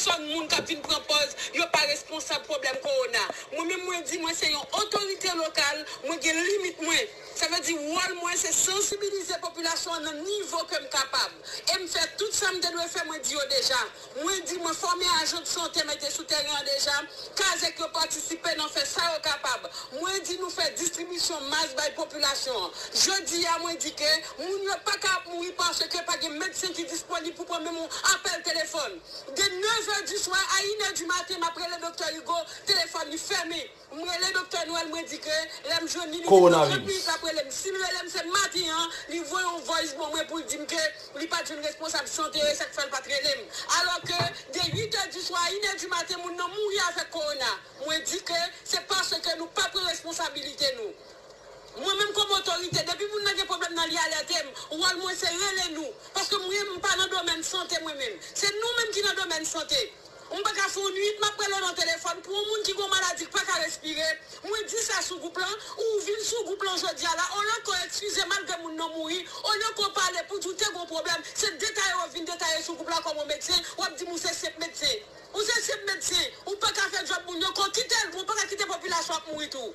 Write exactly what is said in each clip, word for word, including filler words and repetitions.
pèsòn moun k ap vin pran pòz yo pa responsab pwoblèm kowona. Mwen menm, mwen di, mwen se yon otorite lokal, mwen gen limit mwen. Sa vle di, wòl mwen se sansibilize popilasyon an nan nivo ke m kapab. E m fè tout sa m te dwe fè, mwen di yo deja. Mwen di, mwen fòme ajan de sante, mete sou teren an deja. Kazèk yo patisipe nan fè sa yo kapab. Mwen di nou fè distribisyon mas bay popilasyon an. Jodi a, mwen di ke moun yo pa ka ap mouri paske pa gen medsen ki disponib pou pran menm yon apèl telefòn. De neuf heures du soir à une heure du matin, m ap rele Doktè Rigo, telefòn li fèmen. M rele Doktè Nwèl, mwen di ke lè m jwenn li, li gen trant minit l ap rele m. Si l rele m, se maten an, li voye yon voice ban mwen pou l di m ke li pa t jwenn responsab sante yo, e sa k fè l pa t rele m. Alò ke de uit è di swa a inè di maten, moun nan mouri avèk kowona. Mwen di ke se paske nou pa pran responsabilite nou. Mwen menm kòm otorite, depi moun nan gen pwoblèm nan, li alète m. Wòl mwen se rele nou. Paske mwen, m pa nan domèn sante mwen menm. Se nou menm ki nan domèn sante. M pa ka fè yon nuit, m ap rele w nan telefòn pou yon moun ki gen yon maladi k pa ka respire. Mwen di sa sou gwoup lan, ou vin sou gwoup lan jodi a la, olye ke w ekskize malgre moun nan mouri, olye ke w pale pou di w te gen yon pwoblèm, se detaye w ap vin detaye sou gwoup la kòm yon medsen, w ap di m ou se senp medsen. Ou se senp medsen, ou pa ka fè djòb moun yo, ke w kite l, ou pa ka kite popilasyon ap mouri tou.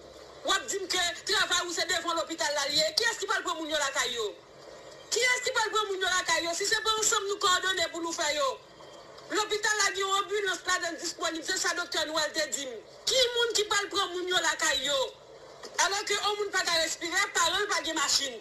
W ap di m ke travay ou se devan lopital la l ye, kiyès ki pral pran moun yo lakay yo? Kiyès ki pral pran moun yo lakay yo? Si se pa ansanm nou kowòdone pou nou fè yo. Lopital la gen yon anbilans ladan l disponib, se sa Doktè Nwèl te di m. Ki moun ki pral pran moun yo lakay yo? Alò ke yon moun pa ka respire, paran l pa gen machin.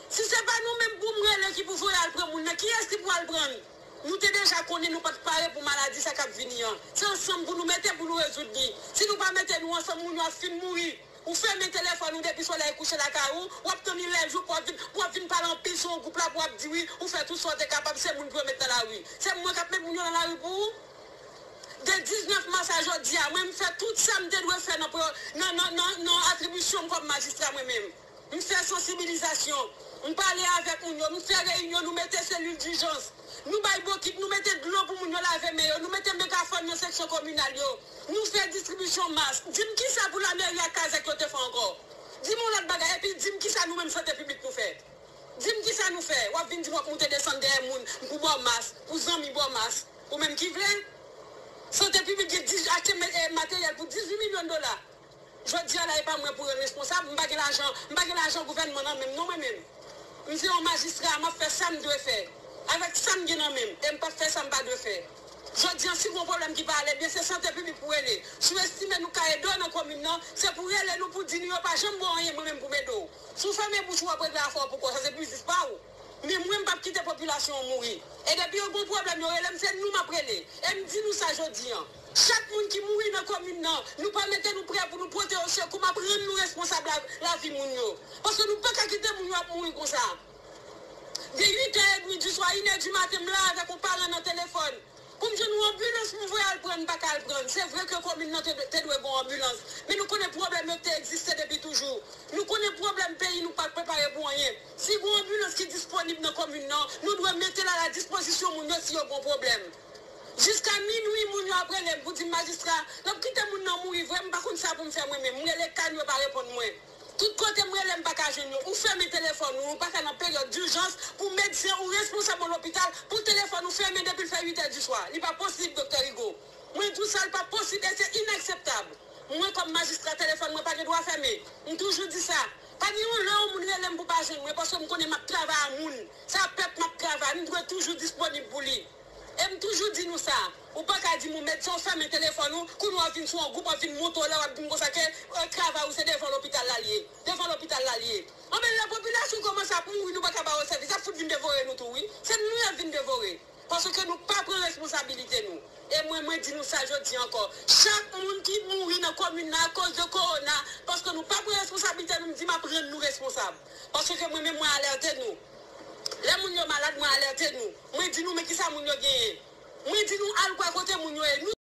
Si se pa nou menm pou m rele ki pou voye al pran moun nan, kiyès ki pou al pran l? Nou te deja konnen nou pa t pare pou maladi sa k ap vini an. Se ansanm pou nou mete pou nou rezoud li. Si nou pa mete nou ansanm, moun yo ap fin mouri. Ou fèmen telefòn ou depi solèy kouche lakay ou, w ap tann li lè jou pou w ap vin, pou w ap vin pale anpil sou yon gwoup la pou w ap di wi, ou fè tout sa w te kapab, se moun pou yo met nan lari. Se mwen k ap met moun yo nan lari pou ou? De diznèf mas a jodi a, mwen m fè tout sa m te dwe fè nan, nan, nan, nan, nan atribisyon m kòm majistra mwen menm. M fè sansibilizasyon, m pale avèk moun yo, m fè reyinyon, nou mete selil dijans. Nou bay bokit, nou mete dlo pou moun yo lave men yo, nou mete megafòn nan seksyon kominal yo, nou fè distribisyon mas. Di m kisa pou lameri ak kazèk yo te fè ankò? Di m yon lòt bagay, epi di m kisa nou menm sante piblik nou fè. Di m kisa nou fè. W ap vin di m w ap moute desann dèyè moun pou ba w mas, pou zanmi ba w mas. Ou menm ki vle. Sante piblik gen diz, achte me-, eh, materyèl pou dizuit milyon dola. Jodi a la, e pa mwen pou rann responsab, m pa gen lajan, m pa gen lajan gouvènman nan men m non mwen menm. M se yon majistra, m ap fè sa m dwe fè, avèk sa m gen nan men m, e m p ap fè sa m pa dwe fè. Jodi a, si gon pwoblèm ki pa ale byen, se sante piblik pou rele. Si w estime nou ka ede w nan komin nan, se pou rele nou pou di nou yo pa janm ba w anyen mwen menm pou m ede w. Si w fèmen bouch ou, w ap regle afè w pou kò w, sa se biznis pa w. Men mwen, m p ap kite popilasyon an mouri. E depi yo gon pwoblèm, yo rele m, se nou m ap rele. E m di nou sa jodi a. Chak moun ki mouri nan komin nan, nou pa mete nou prè pou nou pote yo sekou, m ap rann nou responsab la, lavi moun yo. Paske nou pa ka kite moun yo ap mouri konsa. De uit è edmi di swa, inè di maten, m la avèk yon paran nan telefòn. Pou m jwenn yon anbilans pou m voye al pran, m pa ka al pran. Se vre ke komin nan te, te dwe gen yon anbilans. Men nou konnen pwoblèm yo te egziste depi toujou. Nou konnen pwoblèm peyi nou pa prepare pou anyen. Si gen yon anbilans ki disponib nan komin nan, nou dwe mete l a la dispozisyon moun yo si yo gen yon pwoblèm. Jiska minwi, moun yo ap rele m pou di m, "Majistra, n ap kite moun nan mouri vre, m pa konn sa pou m fè mwen menm." M rele Can, yo pa reponn mwen. Tout kote m rele, m pa ka jwenn yo. Ou fèmen telefòn ou, ou pa ka nan peryòd dijans pou medsen ou responsab yon lopital, pou telefòn ou fèmen depi l fè uit è di swa. Li pa posib, Doktè Rigo. Mwen di w sa, li pa posib e se inakseptab. Mwen, kòm majistra, telefòn mwen pa gen dwa fèmen. M toujou di sa. Pa gen yon lè yon moun rele m pou pa jwenn mwen, paske m konnen m ap travay a moun. Se a pèp m ap travay, m dwe toujou disponib pou li. E m toujou di nou sa, ou pa ka di m ou medsen, ou fèmen telefòn ou, kounye a w ap vin sou yon gwoup, w ap vin monte w la, w ap di m konsa ke, eh, travay ou se devan lopital la l ye. Devan lopital la l ye. Anben, lè popilasyon kòmanse ap mouri, nou pa ka ba yo sèvis, y ap fout vin devore nou tou, wi. Se nou y ap vin devore. Paske nou pa pran responsabilite nou. E mwen, mwen di nou sa jodi ankò. Chak moun ki mouri nan komin nan akoz de kowona, paske nou pa pran responsabilite nou, m di m ap rann nou responsab. Paske mwen menm, mwen alète nou. Lè moun yo malad, mwen alète nou. Mwen di nou, men kisa moun yo genyen. Mwen di nou, al kwè kote moun yo ye. Nou